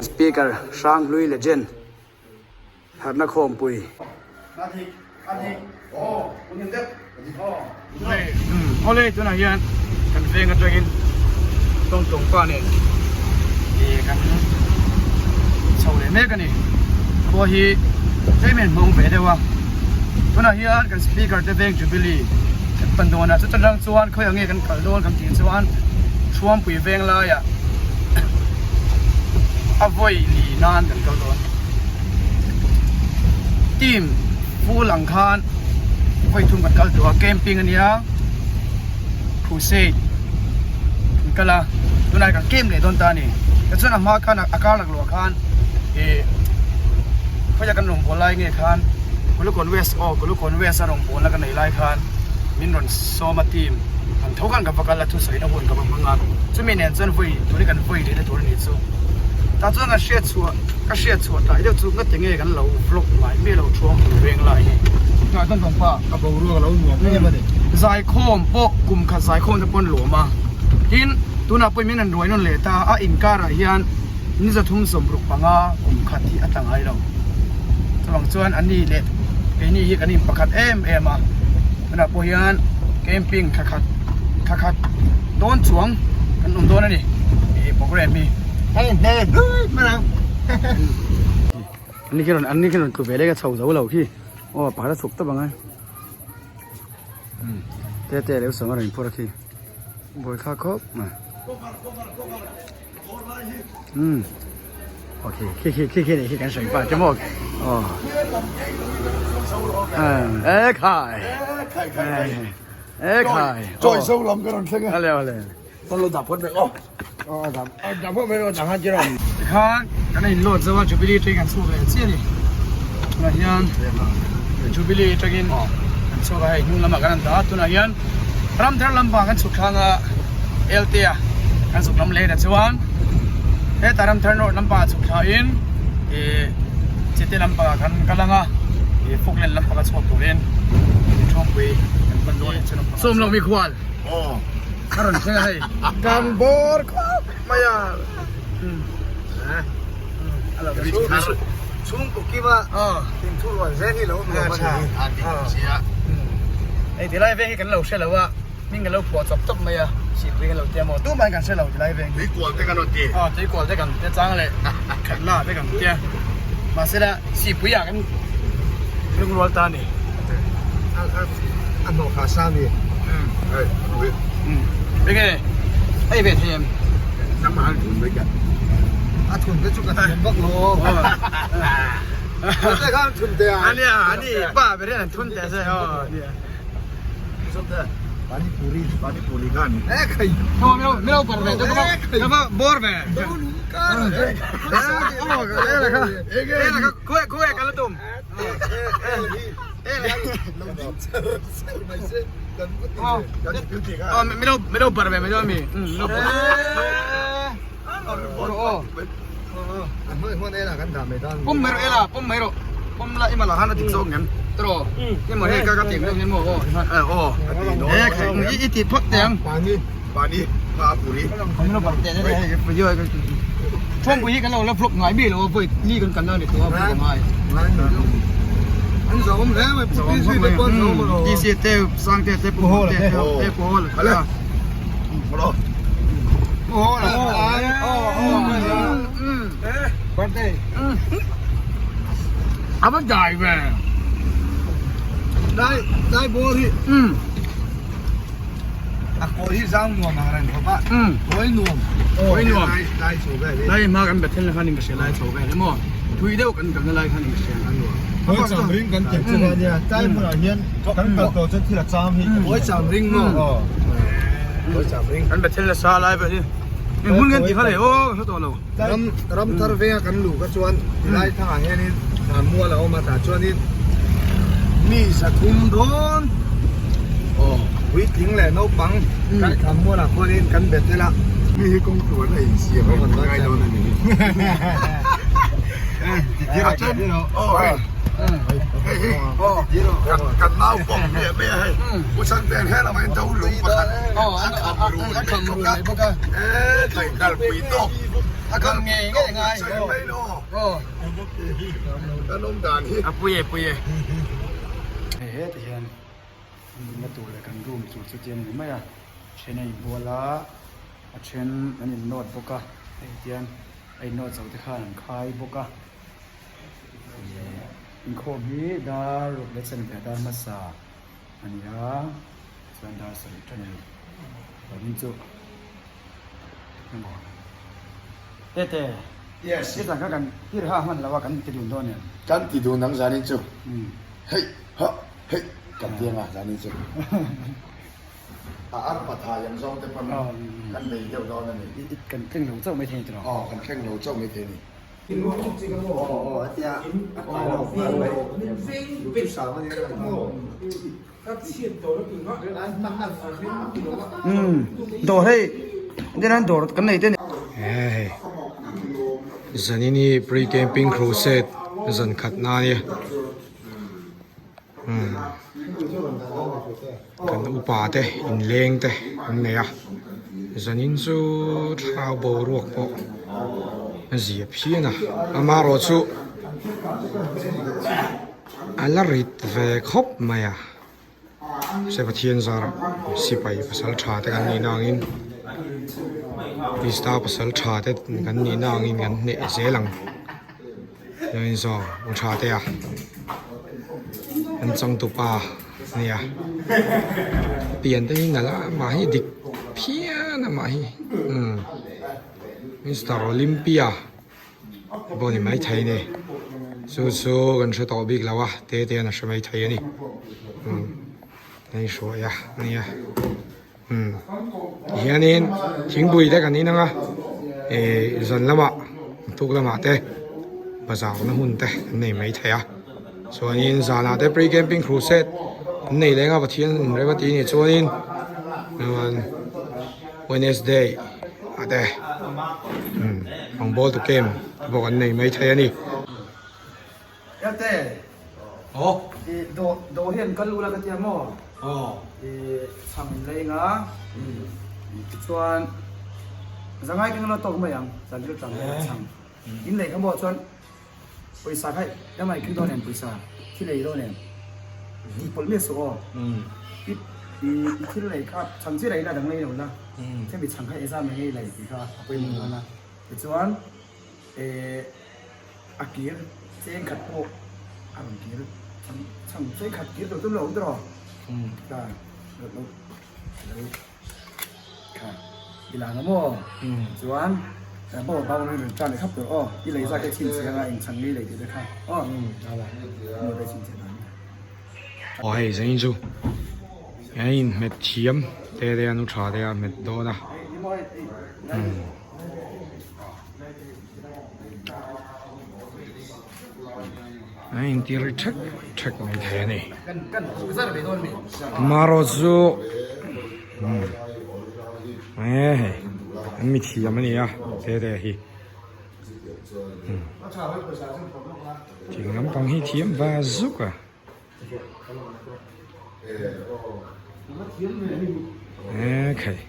Speaker Hranghlui Legend Harhna khawmpui. Awle tunah hian kan veng atangin tawngtawng pa nen ih kan chho leh mek a ni. Khua hi tlem in hmang ve deuh a, tunah hian kan speaker te veng Jubilee kan pan dawn a, chuta tang chuan khawiah nge kan kal dawn kan tih chuan Thuampui veng laiah a vawi ni nan kan kal dawn. Team full ang khan vawi thum kan kal tawh a, camping a nia crusade kan kal a, tunah kan camp leh dawn ta a ni. Tichuan a hma khan a kar lak luah khan ih khawiah kan rawn bawl lai nge khan Kulikawn West aw Kulikawn West a rawn bawlna ka neih lai khan min rawn sawm a team an tho khan ka va kal a thusawi na hun ka va hmang a, chumi nen chuan vawi tuni kan vawi lehna tur a nih chu. Tah chuan kan hriat chhuah ka hriat chhuah tlai deuh chu ngati nge kan lo vlog ngai miah lo thuang pui veng lai hi. Tah chuan kan pa a boruak a lo nuam em a ni. Zaikhawm pawh kum khat zaikhawm te pawh an lawm a, tin tunah pawh min an ruai nawn leh ta a inkarah hian ni 365 kum khat hi a tla ngai lo. Chuvang chuan a ni leh keini hi kan inpakhat em em a, tunah pawh hian camping thla khat thla khat dawn chuang kan awm dawn a ni ih program hi. Hei hne hlui hman ang. An ni khi rawn an ni khi rawn tlu ve lek a chho zo lo khi aw pakhat a chhuk tawp ang a te te leh sawm a rawn inphur a khi buaithlak khawp mai. Um ok khi khi khi khi khi kan sawi pa che maw aw e khai e khai chawi zo lam ka rawn thleng a ale ale kan lo dah phawt mai aw aw dah dah phawt mai aw dah han chirawh tikhan kan in load zo a jubilee train kan chhuak leh chiah a ni tunah hian jubilee atangin kan chhuak a hei hnung lamah kan han dah a tunah hian Ramthar lampang kan chhuk thlang a Eltea kan zuk lam leh ta chuan heta Ramthar North lampangah chhuk thlain ih Chite lampangah kan kal ang a ih Falkland lampanga chhuak turin Thawngpui kan pan dawn a Sawm lo mikhual a rawn thleng a hei kan bawr khawp mai a Chhungkaw kima inthu rual zel hi lo awm lo a ni hi. Hei tilai veng hi kan lo hre lo a, hming kan lo phuah chawp chawp mai a, sihpui kan lo tia maw tumah in kan hre lo tilai veng hi. Tuikual te kan rawn ti. Aw tuikual te kan tia chang leh khatna te kan tia. Mahsela sihpui ah kan lungrual ta a ni. A hnawh kha sa mi. Hei enge hei ve thei em? Nangmah han thun mai ka. A thun te chu ka thiam vak lo. Thun te khan thun te a. Ania ani pa ber hian an thun te se aw ania. Pani puri pani puri khan. E khai. Aw mi lo mi lo par ve te ka va bor ve. Aw e la kha. E la kha khuai khuai ka la tum. Mi lo bar ve mai dawn mi. Pum mai rawh ela pum mai rawh pum la i mala han a dik zawk ngem tiraw emaw hei ka ka tih ang deuh maw aw aw e i ti phawt teh ang mi lo bar teh hei video Thawngpui hi kan lo la vlog ngai mi lo a vawi ni kan kalna ni tawh a vlog a ngai. An zawm hle mai pu PC te pawh an zawm alawm. PC te Sangte te Pu Hawla te te Pu Hawla te a. Pu Hawla Birthday. A va dai ve. Dai dai ball hi. A kawi hi zang nuam ang reng khawp a, kawi nuam. Kawi nuam. Lai chho vel hi. Lai hma kan Bethel na khan in ka hria lai chho vel emaw thui deuh kan kalna lai khan in ka hria a nuam. Kawi cham ring kan tih chu a nia, tlai hmunah hian kan kal tawh chuan thil a cham hi. Kawi cham ring maw? Kawi cham ring. Kan Bethel na sa lai vel hi. Eng hmun nge an tih kha le aw ka hre tawh lo. Ram ram thar venga kan luh kha chuan tilai thangah hianin thlan mual a awm a tah chuanin mi 300 dawn aw puitling leh naupang kan thlan mualah khuanin kan bet tel a. Mi hi kawng tluan a insiam a kan ngai dawn a ni hi. Kan kan nau pawh miah miah hei. Pu Changtea'n he lamah hian do lung pakhat a kham run mai bawk a. E thei kalpui tawk. A kham ngei ngei ngai. Cheng mai lo. Kan awm dan hi. A pui e pui e. Hei heti hian an dinna tur leh kan room tur chu tiang a ni mai a. Then a inbual a, a then an innawt bawk a. Hei tian a innawt zo te khan an khai bawk a. Inkhawm hi dar ruk leh chen ve dar hmasa a ni a, chuan dar sarih tan a ni. Chuanin chu emaw Tete, Yes. Nizan kha kan tir ha hman lo a kan ti dun dawn em? Kan ti dun ang zanin chu. Hei ha hei kan ti anga zanin chu. A arpa thai ang zawng te pawn kan nei deuh dawn a ni. Kan thleng lo chauh maithei a ni tiraw? Aw kan thleng lo chauh maithei a ni. Dawr hei den dawr kan nei te ni. Hei zanin hi pre camping crusade zan khat na a nia umm kan upa te inleng te an nei a zanin chu thlarau boruak pawh a zia phian a amaherawh chu a la rit ve khawp mai a se Pathian zarah sipai pasal tha te kan nih na angin Krista pasal tha te kan nih na angin kan hneh zel ang. Chuanin saw u tha te a an changtupa a nia pian te hi nalh a amah hi dik phian a amah hi umm Mister Olympia pawh ni maithei a ni chu chu kan hre tawh bik lo a te te an a hre maithei a ni umm a inhruai a nia. Umm tihianin thingpui te kan in ang a ihh zan lamah tuk lamah te bazar na hun te an nei mai thei a chuanin zanah te pre camping crusade an nei leng a Pathian in rem a tih anih chuanin Wednesday ah te umm rawngbawl tu camp te pawh kan nei mai thei a ni. Ate Aw. I dawh dawh hian kal ula ka tia maw? Aw. I chhang in lei nga. Tichuan zangai keng la tawk mai ang zan thil tang hian chhang in lei kha maw chuan pawisa kha emai keng dawn em pawisa thil ei dawn em tih pawlh miah suh aw. I i thil lei kha chhang chi lei la dang lei lo la hemi chhang kha exam eng ei lei tih kha a pawimawh dawn a tichuan Eh a kir cheng khat pawh a rawn kir chhang chhang cheng khat kir tur tum lo awm tawh kha lo lo lo kha i la ang maw chuan bo ba rawn rawn tan leh khap tur aw i lei zat te chhin chhe anga eng chhang ngei lei tih te kha aw ni ve chhin chhe dan aw hei zanin chu a inhmet thiam te te a nu tha te a hmet dawn a. A intir thek thek mai thei a ni marawh chu e hei an mi thiam a ni a te te hi thing lampang hi thiam va zuk a. Ekhei.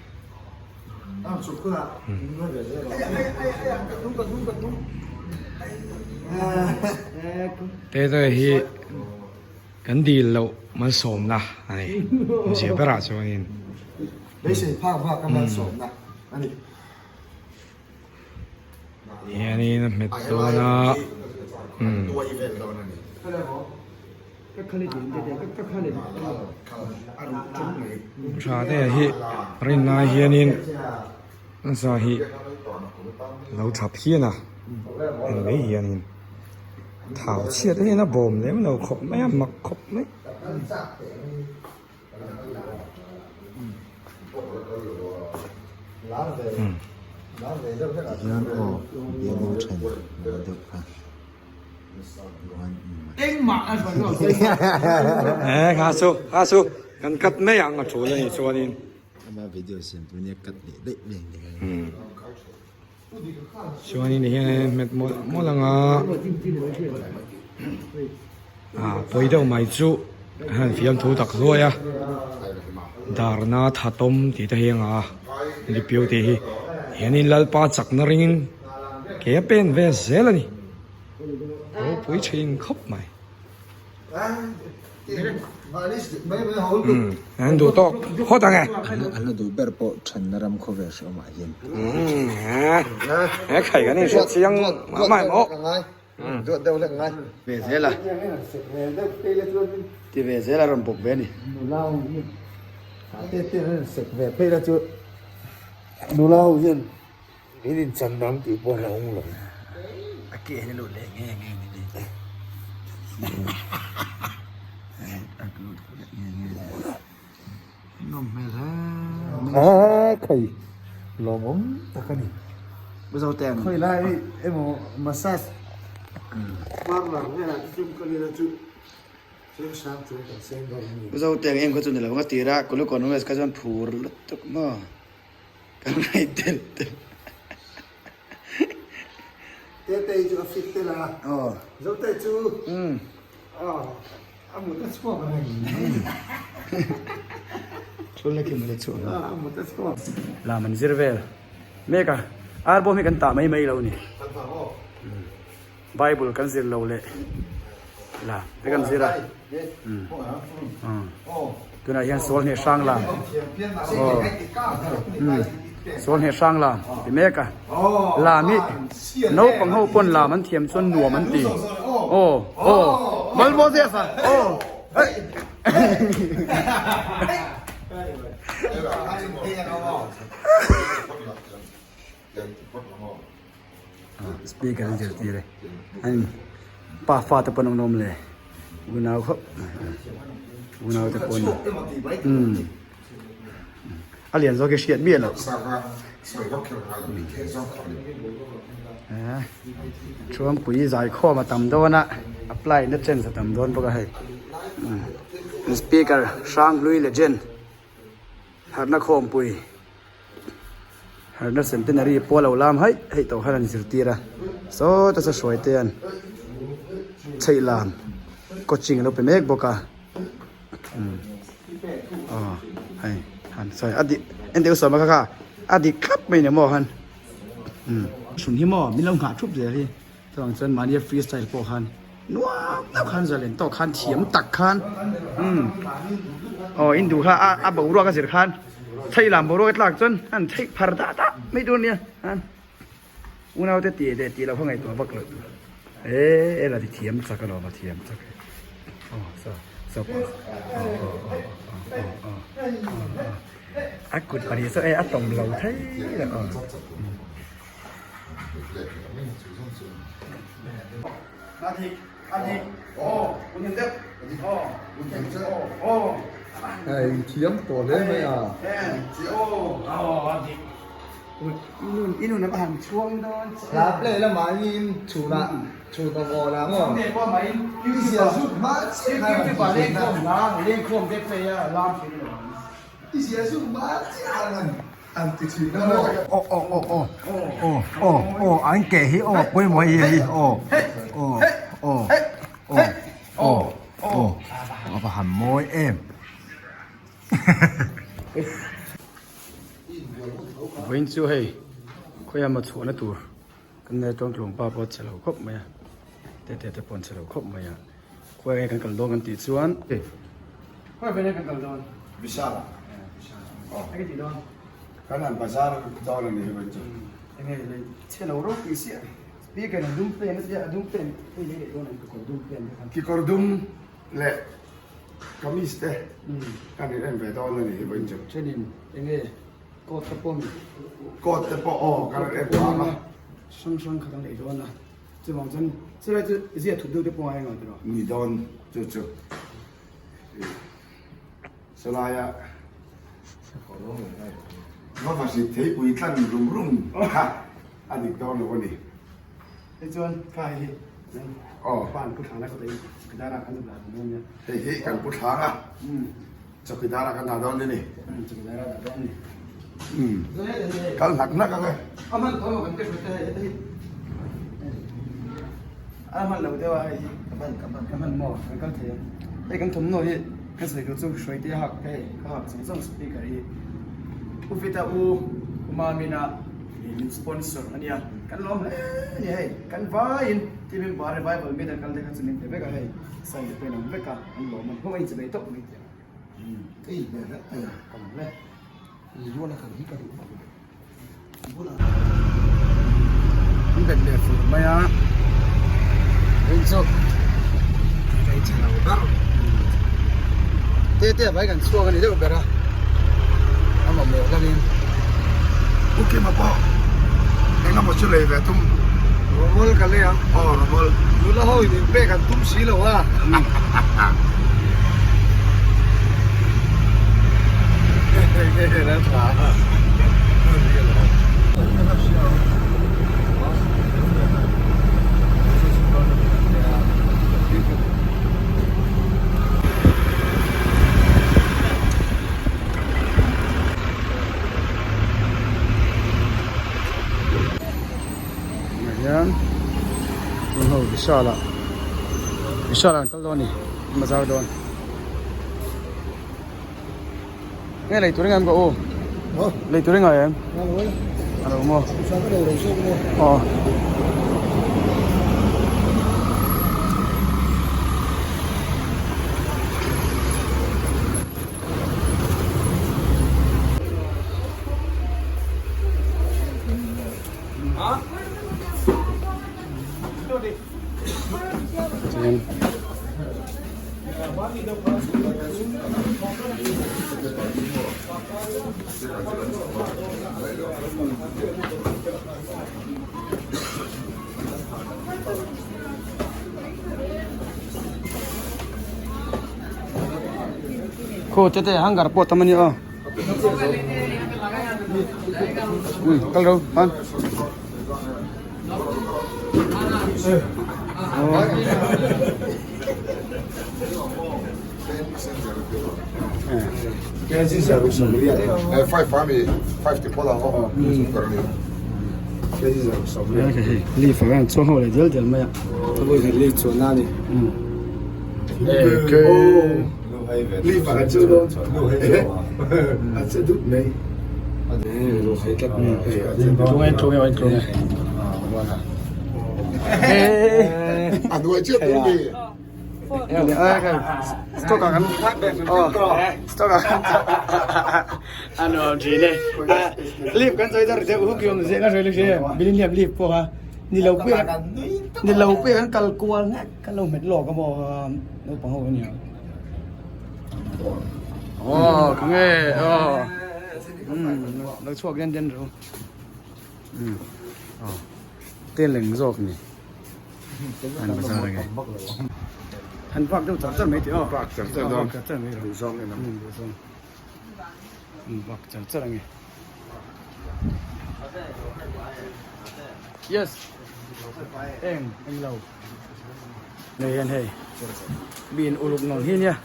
Tete hi kan dil loh malsawmna a ni. Awmzia berah chuanin. Hianin a hmet dawn a umm. Tha te hi rin lai hianin nasa hi lo tha phian a en mai hianin thau chhiat hian a bawm lem lo khawp mai a mak khawp mai. Eh kha chu kha chu kan cut mai ang a tul a nih chuanin. Chuanin hian hmet mawlh mawlh ang a. Pawi deuh mai chu han fiamthu tak hluai a, Darna Thatawm tih te hi a ngah a, Deputy hi hianin Lalpa chakna ringin ke a pen ve zel a ni, ropui thin khawp mai. An duh tawk phawt ang e. An la duh ber pawh thenna ram khawvel hreawmah hian. He khai kan inhriat chiang mah mah em aw. Duat deuh hlek ngai. Ve zel a. Ti ve zel a rawn bawk ve a ni. Nula ho hian te te an sek ve phei la chu nula ho hian min inchan dang tih pawh a hlauhawm lo. A ke hian a lut leh nge nge ni ni. A lut leh nge nge ni. Nawm hmel hle. A khai lawmawm tak a ni. Mizo te ang. Khawi lai emaw massage parlour velah te chu ka lira chu cheng sang chung kan seng dawn a ni. Mizo te ang em kha chu ni lo ang a tira Kulikawn West kha chuan phur lutuk maw kan ngaih tel tel. Tetei chu a fit tel a. Aw. Zotei chu a mut a chhuak reng. Thul na khi mut a chhuak. A mut a chhuak. Lam an zir vel mek a, arbawm hi kan tah mai mai lo ni. Bible kan zir lo leh la te kan zir a. Tunah hian sawl hneh hrang lam aw sawl hneh hrang lam ti mek a lam hi naupang ho pawn lam an thiam chuan nuam an ti aw aw Malmoses a aw Speaker an zirtir e an pa fa te pawn an awm le unau khawp unau te pawn umm a lian zawk hi hriat miah loh Thuampui zaikhawm a tam dawn a apply na chance a tam dawn bawk a hei speaker Hranghlui legend harhna khawmpui. Harhna centenary pawh a lo lam haih haih tawh khan an zirtir a sawta saw hruai te an chheih lam coaching a lo pe mek bawk a umm aw hei han sawi a dik en deuh sawm a kha kha a dik thlap mai ni maw khan umm chhun hi maw min lo nghah thup zel hi. Chuvang chuan mahnia free style pawh khan nuam deuh khan zalen tawk khan thiam tak khan umm aw in duh kha a a boruak a zir khan chheih lam boruak a tlak chuan an chheih phar dah dah mai tur ania han unau te tih leh tih loh kha ngaihtuah vak loh tur e e la ti thiam chak alawm a thiam chak e aw saw saw pawh aw aw aw aw aw aw a kut pahnih saw e a tawm lo thei lo aw. Hei thiam tawh hle mai a. Hla play lamah hian chhunah chhun a ngaw la maw? I zia zut hma chiah khan an ti thin a. I zia zut hma chiah khan an. An ti thin a maw? Aw aw aw aw aw aw aw an ke hi aw pawimawh hi hei aw aw aw aw aw aw a va han mawi em. Vawiin chu hei khawi emaw chhuahna tur kan nei a tawngtlawng pa pawh a che lo khawp mai a tete te pawh an che lo khawp mai a khawi nge kan kal dawn kan tih chuan khawi veng nge kan kal dawn. Vishal Enge tih dawn? Kan han bazar dawn a ni hi chu. Enge lei chhe lo ropui siah speaker in dum pen a tia a dum pen hei lei leh dawn ang kekawr dum pen te khan. Kekawr dum leh kamis te kan in en ve dawn a ni hi vawiin chu. Thenin enge coat te pawh mi? Coat te pawh aw kan rawn en phak a. Hrang hrang kha kan lei dawn a chuvang chuan chulai chu zia thup deuh te pawh a enga tiraw? Ni dawn chu chu. Sawlaia va va hrit theipui tlan rum rum kha a dik dawn lo a ni. Tichuan kha hei hi Aw. Pa an pu thlang lai kawt a chawkidara kan dah dawn nia. Hei hi kan pu thlang a, chawkidara kan dah dawn a ni. Chawkidara dah dawn a ni. Kal hnak hnak ang e. A hman tawh maw kan ke hruai te hei heta hi. A hman lo deuh a hei hi. Ka hman maw? Kan kal thei ang. Hei kan thawmhnaw hi ka sawi tur chu Hruaite a hak hei ka hak zawng zawng speaker hi U Vita U U Mamina min sponsor a nia. Kan lawm hle a ni hei. Kan vaiin team member revival meet a kal te kha chu min pe vek a hei. Sign te pawh in ang vek a an lawm a ni. Hung a inchibei tawp mai tih ang. Ei ve hle mai a. Ka lawm hle. Ruala kal hi ka duh vak lo. An bet leh fur mai a rin chu Kei che lo ber. Te te vai kan chhuak a ni deuh ber a a mamawh lamin. Pu Kima pawh eng emaw chu lei ve tum. Rawmawl ka lei ang. Aw rawmawl. Nula ho in inpek an tum si lo a. Hian tun ho Vishal ah Vishal ah an kal dawn a ni bazar dawn nge lei tur engem ka u lei tur engai em alo maw aw Khu te te hangar pawh tam a ni aw kal ro han. Leaf ah khan chuang ho leh dial dial mai a Kan lo hmet lawk a maw naupang ho ania aw ka nge aw lo chhuak den den ro aw tel leng zawk ni an bazar ange han vak deuh char char mai tih aw vak char char dawn char char mai ro zawng en ang zawng vak char char ange yes Eng eng lo nei hian hei mi in uluk ngang hi nia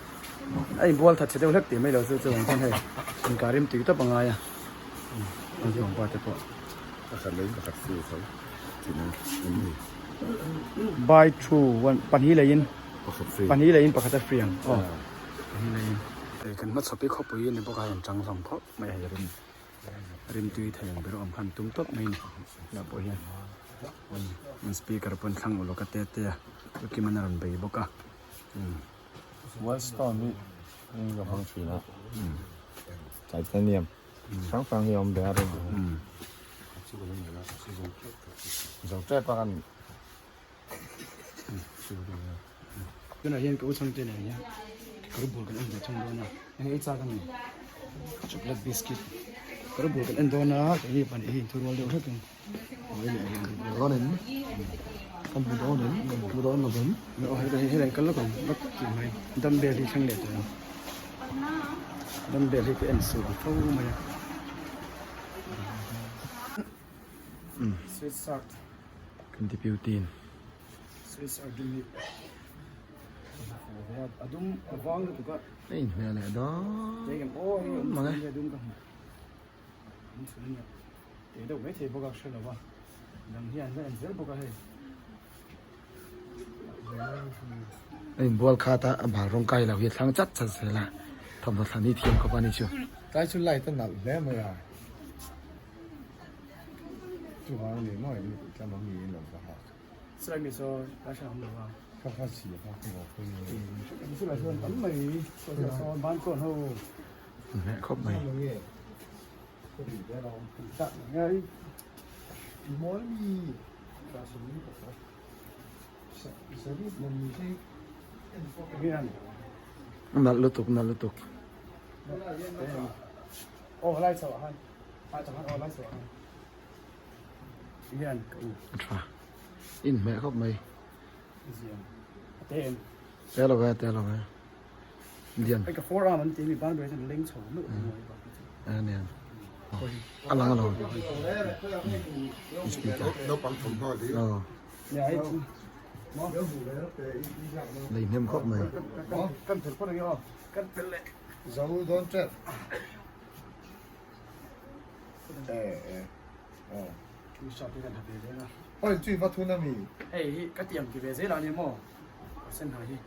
a inbual that chhe deuh hlek tih mai lo chu chu ang chuan hei inkar rim tui tawp a ngai a an hlawm pa te pawh buy two one pahnih leiin pahnih leiin pakhat a free ang aw pahnih leiin kan hmachhawp hi khawpui a ni bawk a hei an chang hlawm khawp mai a hei rim. Rimtui thei ang ber awm khan tum tawp mai ni lah pawh hian an speaker pawn thlang ulawk a te te a document a rawn bei bawk a White stone hi heng ka hmang thin a titanium hrang hrang hi a awm ve a rin zo tep a kan Tunah hian ka u chhangte nen hian kawr bul kan en ve thung dawn a eng ei chak a ni chocolate biscuit kawr bul kan en dawn a keini pahnih hi inthurual deuh hlek in hawi leh hian dawn in kan hmu dawn in hmu dawn lo vem aw hei hei kal lawk ang lawk tih mai dumbbell hi thleng leh tawh ang dumbbell hi ka en suh ang fo mai a sweet sart Kan ti piutin. Swiss ardum hi a dum a vang lutuk a. A inhmel leh dawn mang e. A dum ka hmu. An chhun ania. Te deuh maithei bawk a hre lo a. Dang hian la en zel bawk a hei. A inbual khat a a bal rawng kai lo hi a thlang chat chat zel a thawmhnaw thlan hi thiam khawp a ni chu. Tlai chu light a nalh hle mai a, chuvang a ni maw i tlam ang niin lo ka ha. Silai mi saw ka hre awm lo a. Ka kha si a kha ka maw pui ni. Silai sawn tam mai saw ban kawn ho. Hneh khawp mai. Nalh lutuk nalh lutuk. A tha inhmeh khawp mai. Te lo ve te lo ve. Lian. Ka forearm an ti mi ban ber hian leng chho meuh mai bak hi chu. A nian. A lang alawm. Speaker. Naupang thawmhnaw hi. Aw. Lei hnem khawp mai. Kan pel pawh ange aw. Kan pel leh. Zo dawn tep. Eh eh. Aw. Oi chui va thun ami. Hei hi ka tiang ti ve zel a ni maw. Sen ha hi.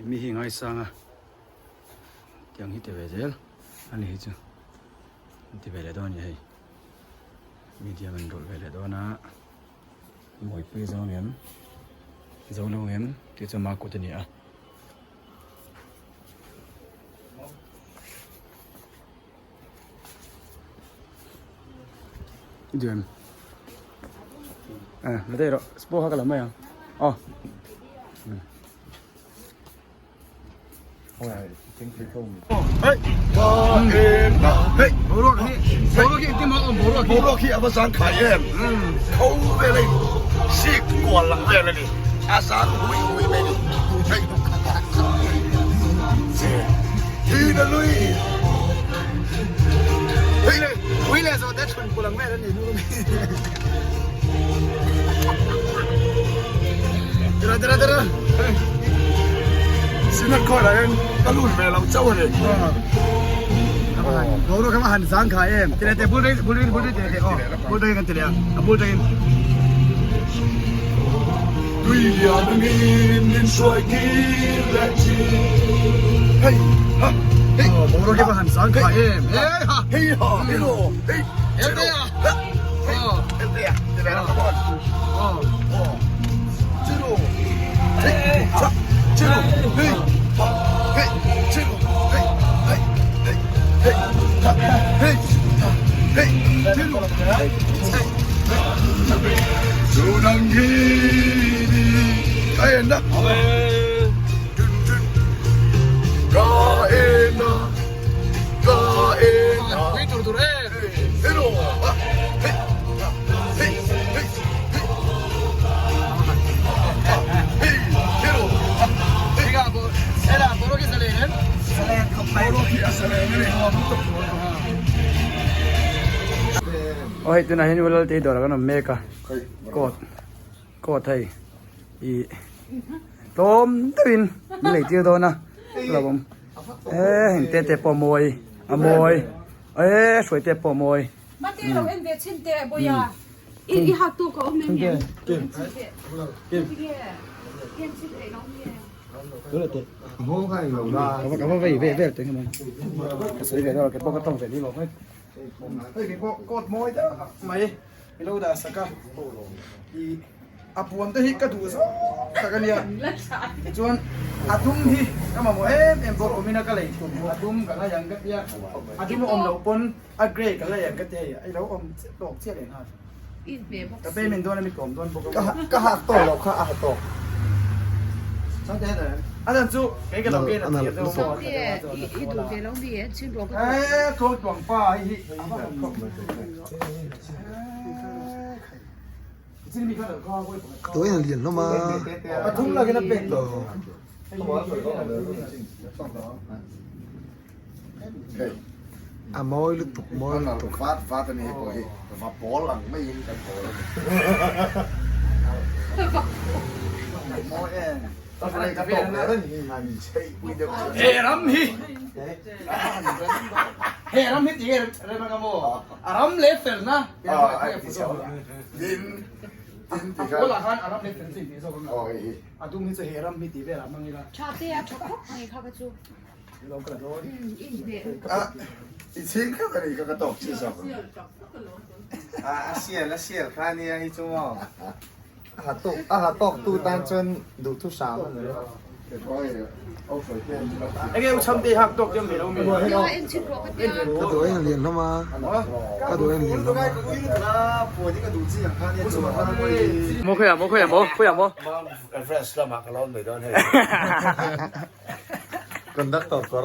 Mi hi ngai sang a tiang hi ti ve zel a ni hi chu an ti ve leh dawn a ni hei media an rawlh ve leh dawn a mawipui zo ang em zo lo ang em tih chu ama kut a ni a. Diam. Eh, ma dei ro. Spo ha kala mai ang. Oh. Boruak hi a va zang khai em tho vel a in sik kual lang vel a ni a zang hui hui mai ni hei hi na lui hei hui leh zawh te chhun kual ang vel a ni tira tira tira Synod court ah hian ka lut ve lo chauh a ni. Boruak kha han zang khai em tile te bul bul bul tile te aw bul tangin kan tile a a bul tangin Tui lian angin min hruai kir leh thin. Hei ha hei. Boruak kha han zang khai em hei ha hei ha hei ro hei hei ha hei hei ha tile la come on. Aw aw chiro hei ha chiro hei ha hei chiro hei hei hei hei ha hei ha hei chiro hei hei chu nang hi ni ka en na dun dun ka en na ka en na Hei tur tur em hei ha hei ha hei hei Aw hei tunah hian Ulal te dawrah kan awm mek a coat coat hei ih tlawm deuhin min lei tir dawn a lo awm e heng te te pawh a mawi a mawi e hruai te pawh a mawi. Mate lo en ve chhin teh Bawia. I i hak tu ka awm em em. Kim. Kim. Kim chhin teh lo nge. Ka va vei ve vel teng mai. Ka sawi ve deuh a ke pawh ka tawng ve ni lo mai. Hei ke pawh coat mawi deuh mai i lo dah sak a. I A puan te hi ka duh zawk tak a nia. Tichuan a dum hi ka mamawh em em bawk awmin a ka lei tum a dum ka la yang ka tia a dum a awm loh pawn a grey ka la yang ka tia hei a lo awm tawk chiah leh nghal. Ka payment dawn a mi tlawm dawn bawk a. Ka hak tawh loh kha a ha tawk. A chan chu kei ka lo ken a thiam deuh maw. He tluangtluang pa hei hi a va han khawp mai. Tuai han lian hlawm a. A mawi lutuk mawi lutuk. Vat vat a ni hei pawh hi va pawl ang maiin kan pawl a ni. Mawi em. He ram hi he ram hi tinge rem anga maw a ram leh felna a pawl ah khan a ram leh fel chu inti zawk anga a dum hi chu he ram hi tih velah hmang ila. Tha te a tha khawp mai kha ka chu. I chhing kha ka ni kha ka tawk chi zawk. A sial a sial kha nia hi chu maw. A ha tawk a ha tawk tu tan chuan duh thu hram a ni. Enge u chham te hak tawk te awm ve lo mi. Ka duh en lian hlawm a ka duh en lian hlawm a. Maw khawiah maw khawiah maw khawiah maw. Everest lamah ka lo awm mai dawn hei. Conductor kawr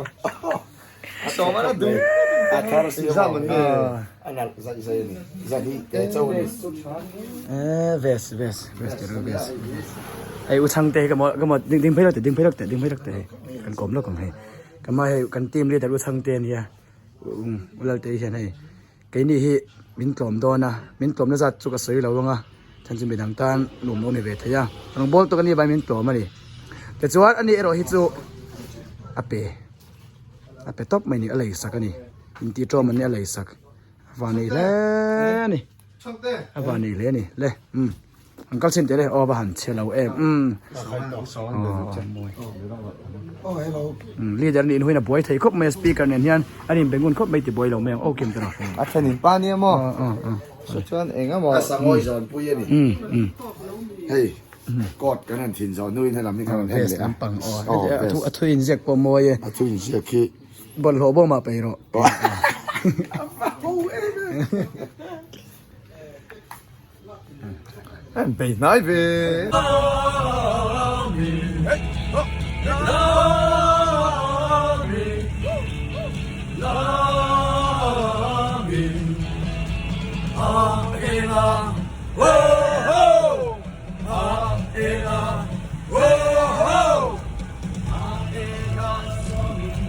a tawm a du a thar si a a nalh zaih zaih a ni zahnih te cho a ni. Eh ves ves ves te ro ves ei u chhang te ka mo ka mo ding ding phei lawk teh ding phei lawk teh ding phei lawk teh hei kan kawm lawk ang hei ka ma hei kan team leader u chhang te ania um u lalte hian hei Keini hi min tlawm dawn a, min tlawmna zat chu ka sawi lo ang a, chhan chu midang tan nuam lo ni ve thei a, rawn bawl tawk a ni vai min tlawm a ni. Tichuan ani erawh hi chu a pe, a pe tawp mai ni, a lei sak a ni, inti tlawm an ni a lei sak, a van nei hle a ni, a van nei hle a ni, le umm. An kal chhin teh le aw va han chhe lo em umm aw leader nih huin a buai thei khawp mai a speaker nen hian an in bengun khawp mai ti buai lo mai ang aw kim tawh a then in pa nia maw so chuan eng emaw a sangawi zawn pui a ni hei court kan han thin zawh hnuin helam hi kan han en leh a a thu in ziak pawh mawi e a thu in ziak hi bawlhhlawh bawmah peih rawh An bei hnai ve.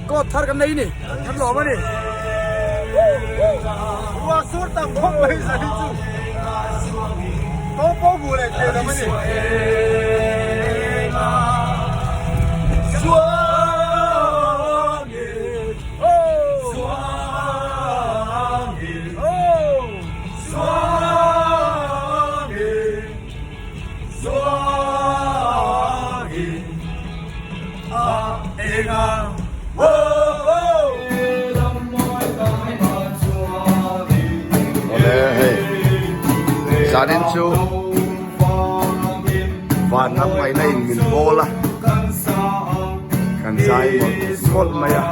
Coat thar kan nei ni kan lawm a ni. Ruah sur tam khawp mai zan hi chu Pawng pawng hmuh leh thei lam a ni. Awle hei zanin chu van lam ngaihna in min pawl a kan zai mawlh mawlh mai a.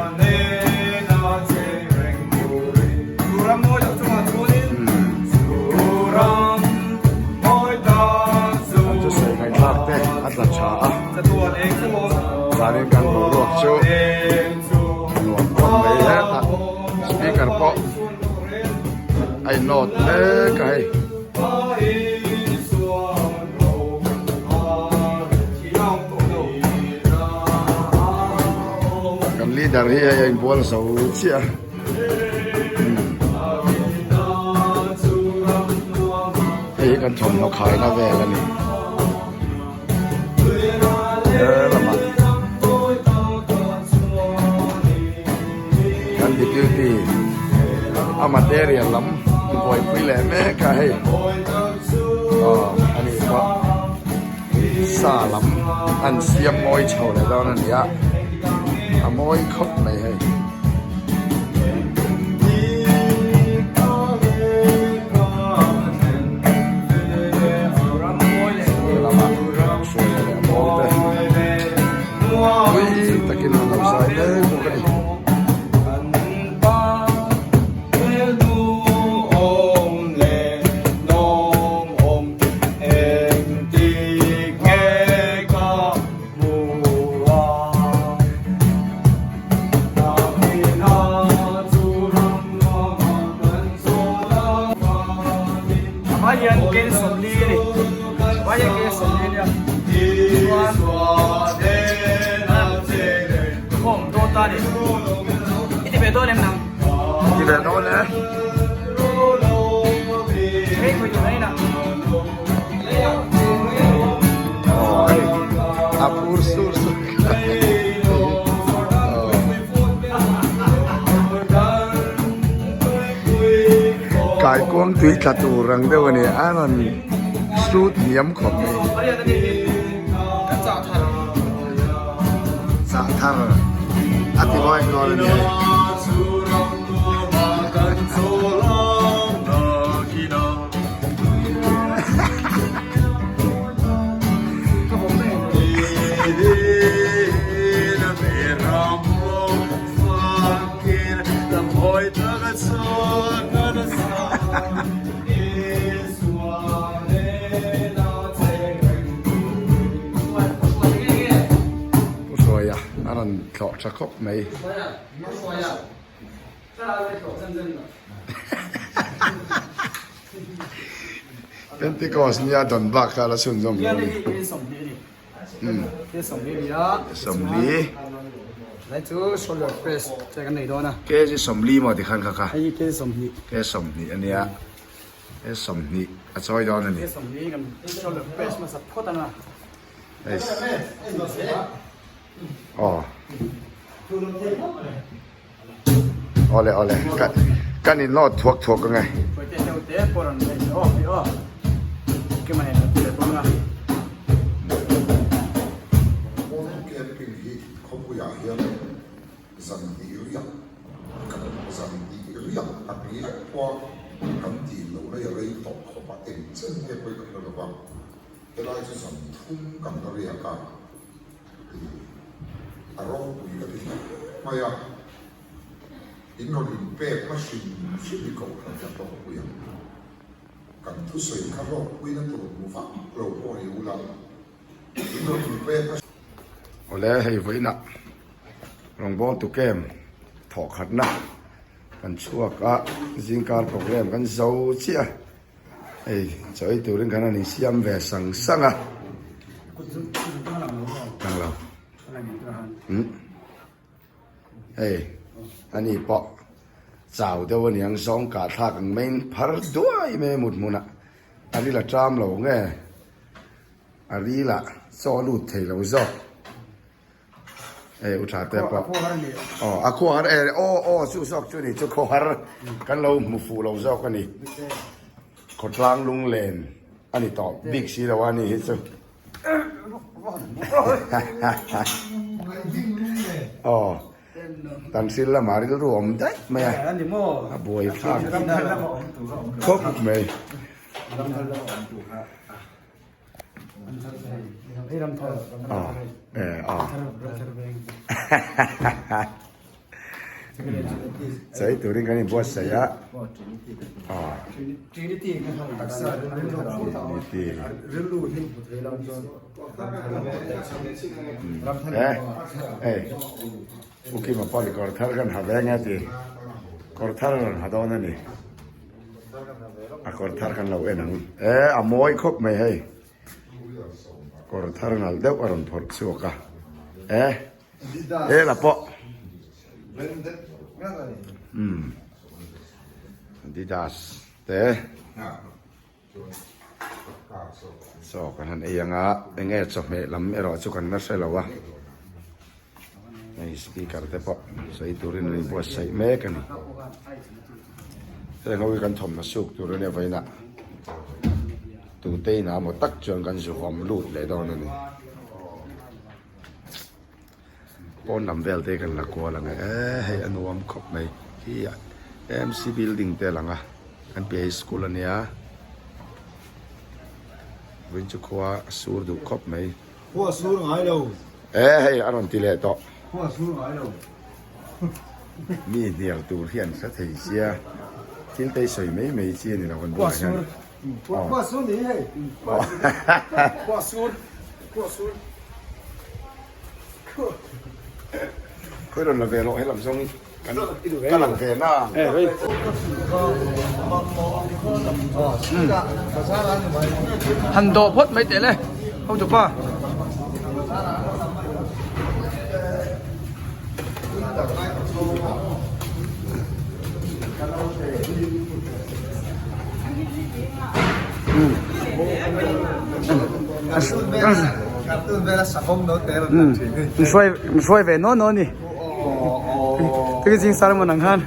An thusawi ngaihthlak te a tla tha a, zanin kan boruak chu nuam khawp mai hetah speaker pawh a inawt mek a hei. Kan leader hi hei a inbual zo chiah a. Hei hi kan thawmhnaw khaina vel a ni. He lamah kan deputy a material lam buaipui leh mek a hei. Aw ani pawh sa lam an siam mawi chho leh dawn a ni a, a mawi khawp mai hei. Lama hruai leh mawi te pui takin an lo zai mek bawk a ni. Ti ve dawn e. A phur sur. Kaikuang tui tla tur ang deuh a ni a rawn sut hniam khawp mai. Chah thar a ti mawi dawn a ni hei. Pu Hruaia a rawn tlawh tha khawp mai. Pentecost nia dawn bak kha la chhunzawm lo a ni. 40. Kg 40 maw tikhan kha kha. Kg 20 a nia. Kg 20 a chawi dawn a ni. Aw. Awle awle ka kan in nawt thuak thuak ange. Modern camping hi khawpuiah hian zan hnih riak kan zan hnih riak tak lek pawh kan tih loh na i rei tawh khawp a eng chen nge pawh i ka hre lo va helai chu zan thum kan la riak a. A ropui ka ti hle mai a, in rawn inpekna hrim hrim hi kohhran hian hlawkpui ang. Kan thusawi kha hlawkpuina tur hmu vak lo pawh ni ula, in rawn inpekna. Awle hei vawiinah rawngbawltu camp thawhkhatna kan chhuak a, zingkar program kan zo chiah a. Hei chaw ei turin khan an insiam ve sang sang a. Lang lo. Hmm. Hei ani pawh chau deuh aniang zawng kah thlak ang maiin phar duai mai a mut hmunah a ril a ṭam lo nge a ril ah chaw a lut thei lo zawk. Hei u tha te pawh aw a khuahar e aw aw chu zawk chu ni chu khawhar kan lo hmu fuh lo zawk a ni khawtlang lunglen a ni tawh bik si lo a ni hi chu aw tan sil lamah rilru awm daih mai a a buai thlak khawp mai. Chai turin kan inbuatsaih a Trinity U Kima pawh kawr thar kan ha ve nge ti kawr thar a rawn ha dawn a ni a kawr thar kan lo en ang e a mawi khawp mai hei kawr thar nalh deuh a rawn phawrh chhuak a e he la pawh umm adidas te. Chaw kan han ei anga enge chawhmeh lam erawh chu kan la hre lo a hei speaker te pawh sawi turin an inbuatsaih mek a ni heng ho hi kan thawmhnaw suk tur ania vawiinah tute inah emaw tak chuan kan zu vawm lut leh dawn a ni pawn lam vel te kan la kual ang e hei a nuam khawp mai khi AMC building te a lang a kan piah hi school a nia vawiin chu khua a sur duh khawp mai Khua a sur ngai lo. E hei a rawn ti leh tawh. Khua a sur ngai lo. Mi hnial tur hian hre thei sia thil te hi sawi mai mai chi a ni lo kan bulah hian. Khua a sur ni hei. Khua a sur. Khua a sur. Khawi rawn la ve rawh helam zawng hi kan ka lang ve na ang. Han dawh phawt mai teh le hotu pa. Hruai ve nawn nawn ni Tui zing sar mawn ang khan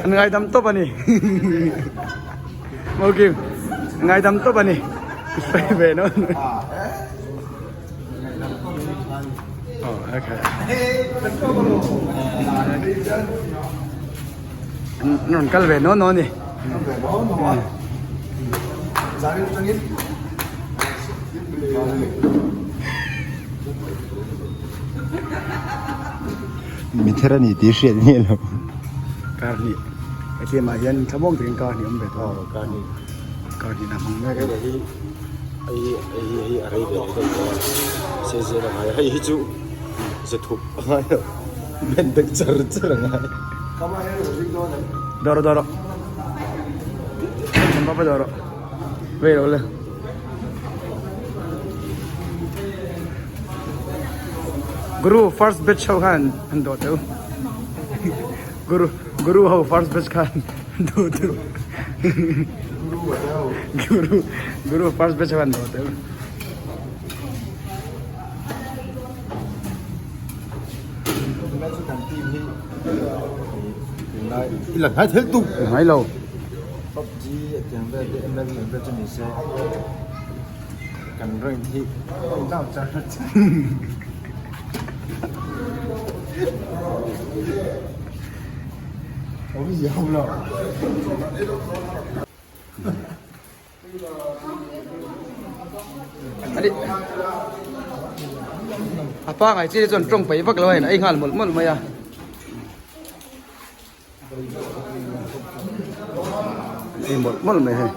an ngaidam tawp a ni. Mokim ngaidam tawp a ni sawi ve no. Oh, okay. An kal ve no no ni. Mi thar a ni tih hriat nge lo. Kar hnih ATM ah hian thlamuang takin kar hnih awm ve tawh a kar hnih kar hnih na hmang mek a. Hei hi hei hi hei a rei ve leh daih tawh a se zel a ngai a hei hi chu ze thup a ngai lo men dek char char a ngai. Dawr dawr rawh dawr rawh vei lo le. Guru first batch ho khan an dawh teuh Guru Guru ho first batch khan an dawh teuh Guru Guru first batch ho an dawh teuh. Ngai lo. PUBG a tiang vel te ML tiang vel chu ni se kan rank hi down char char. Awmzia awm lo. A pangai chi chuan tawng paih vak lo a in ei nghal mawlh mawlh mai a. Ei mawlh mawlh mai hei.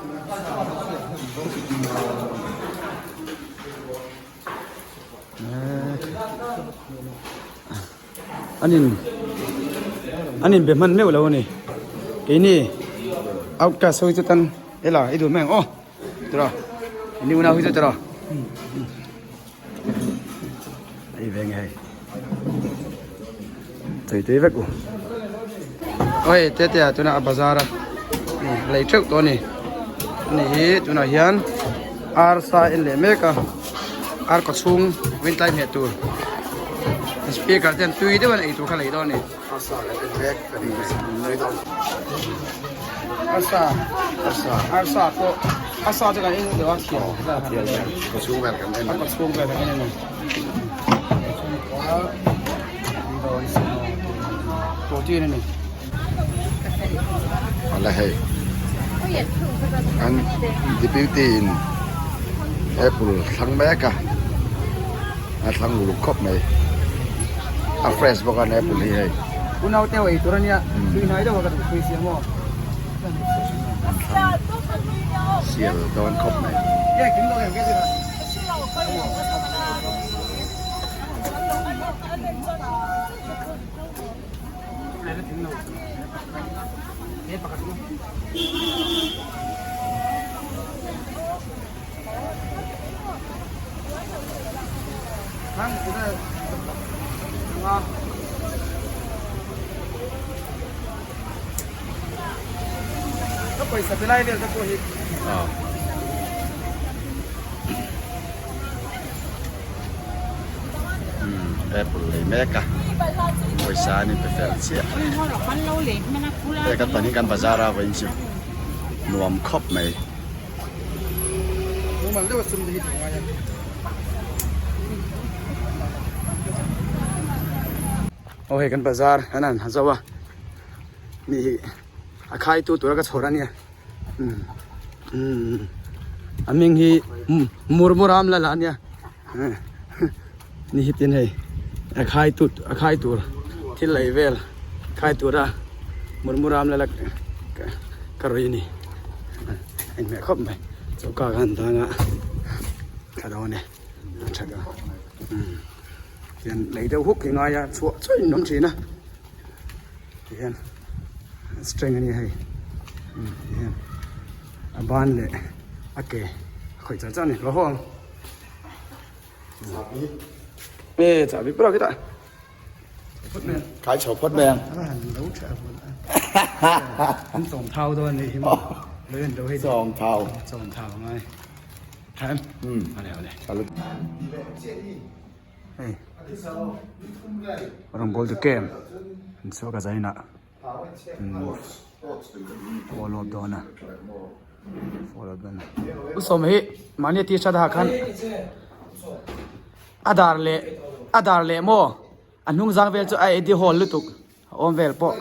An in an in be hman meuh lo a ni keini outcast ho hi chu tan ela i duh mai ang aw tiraw ini unau hi chu tiraw ei ve nge hei chei tui vek u oi te te ah tunah a bazar a lei theuh tawh a ni ani hi tunah hian arsa en leh mek a ar kaw chhung wintlai hmeh tur speaker ten tui deuh an ei tur kha lei dawn a ni arsa kan en mek a ni arsa arsa arsa pawh arsa chu kan en deuh a thian kaw chhung vel kan en a kaw chhung vel kan en a ni protein a ni. Ala hei an deputy in apple thlang mek a a thlang uluk khawp mai a fresh bawk a apple hi hei unau te ei tur ania tui hnai deuh a ka duh tui sia maw sial dawn khawp mai. Ka pawisa pe lai vel te pawh hi. Apple lei mek a pawisa an inpe fel chiah hei kan pahnih kan bazar a vawiin chu nuam khawp mai. Aw hei kan bazar an han ha zo a mi hi a khai tu tura ka chhawr a nia. A hming hi Murmuram Lal a nia ni hi tin hei a khai tut a khai tur thil lei vel khai tura Murmuram Lal a ka rawi a ni a inhmeh khawp mai choka khan dang a tha dawn e a tha dawn tian lei deuh huk hi ngai a chhuah chhuah in awm thin a. Tihian string a nia hei tihian a ban leh a ke a khawih char char a ni lo haw ang e chahbi pawh khitah Khai chho phawt mai ang. An chawm thau dawn a nih hi maw. Chawm thau. Chawm thau a ngai. Tha em? Awle awle. Hei rawngbawl chu kem an chhuak a zainah pawl awp dawn a. Follow dawn a. U Sawma hi mahni a t-shirt a ha khan a dar leh a dar leh maw a hnung zang vel chu a edi hawl lutuk a awm vel pawh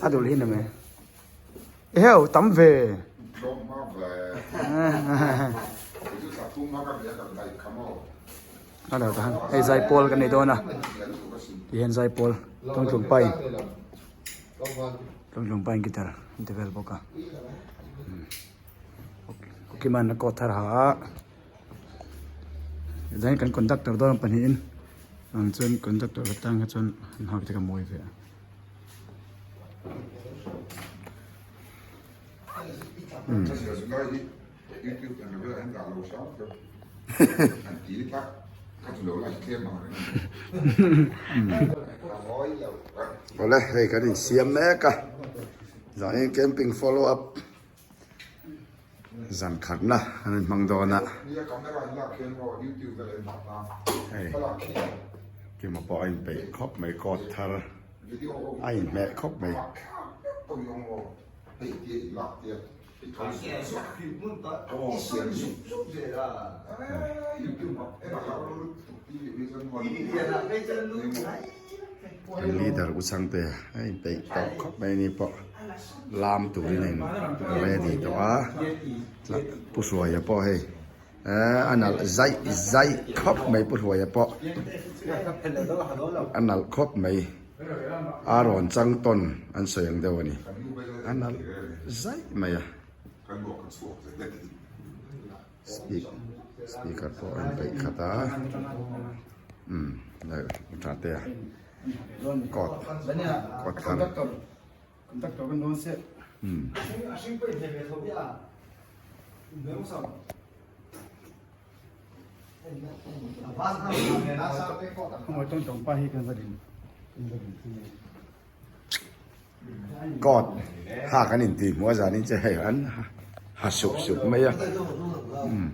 a dul hi ni mai. Eheu tam ve. A lo tahan hei zaipawl kan nei dawn a tihian zaipawl tawngtlung pain tawngtlung pain guitar an ti vel bawk a ukiman a coat thar ha a tichuan kan conductor dawn pahnihin ang chuan conductor atang kha chuan an hak te kha mawi ve a. Awle hei kan insiam mek a zanin camping follow up zan khatna an in hmang dawn a hei kima pawh a inpeih khawp mai coat thar a inhmeh khawp mai. Kan leader u Changte a inpeih tawh khawp mai a ni pawh lam turin a in ready tawh a Pu Hruaia pawh hei eh a nalh zaih zaih khawp mai Pu Hruaia pawh a nalh khawp mai. A rawn chang tawn an sawi ang deuh a ni. A nalh zaih mai a. Speaker pawh a inpeih khat a. Umm tha te a. Coat coat thar. Umm. God ha kan intih hmuh a zanin che hei an ha sup sup mai a umm.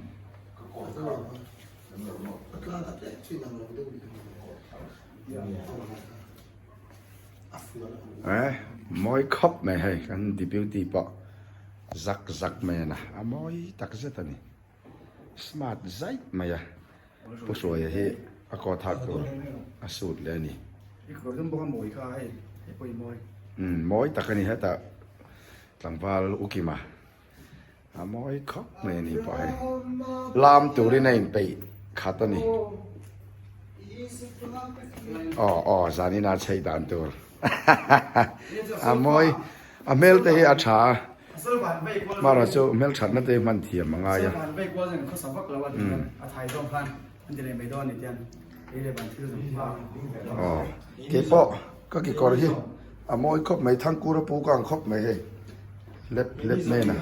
Eh mawi khawp mai hei kan deputy pawh zak zak mai a na a mawi tak zet a ni. Smart zaih mai a, Pu Hruaia hi a coat hak tur a suit leh a ni. Umm mawi tak a ni hetah tlangval Ukima a mawi khawp mai a ni pawh hei. Lam turin a inpeih khat a ni. Aw aw zanin a chei dan tur a mawi a hmel te hi a tha a. Hmara chu hmelthatna te hman thiam a ngai a. Aw keipawh ka kekawr hi a mawi khawp mai Thangkur a pu ka ang khawp mai hei hlep hlep mai a na.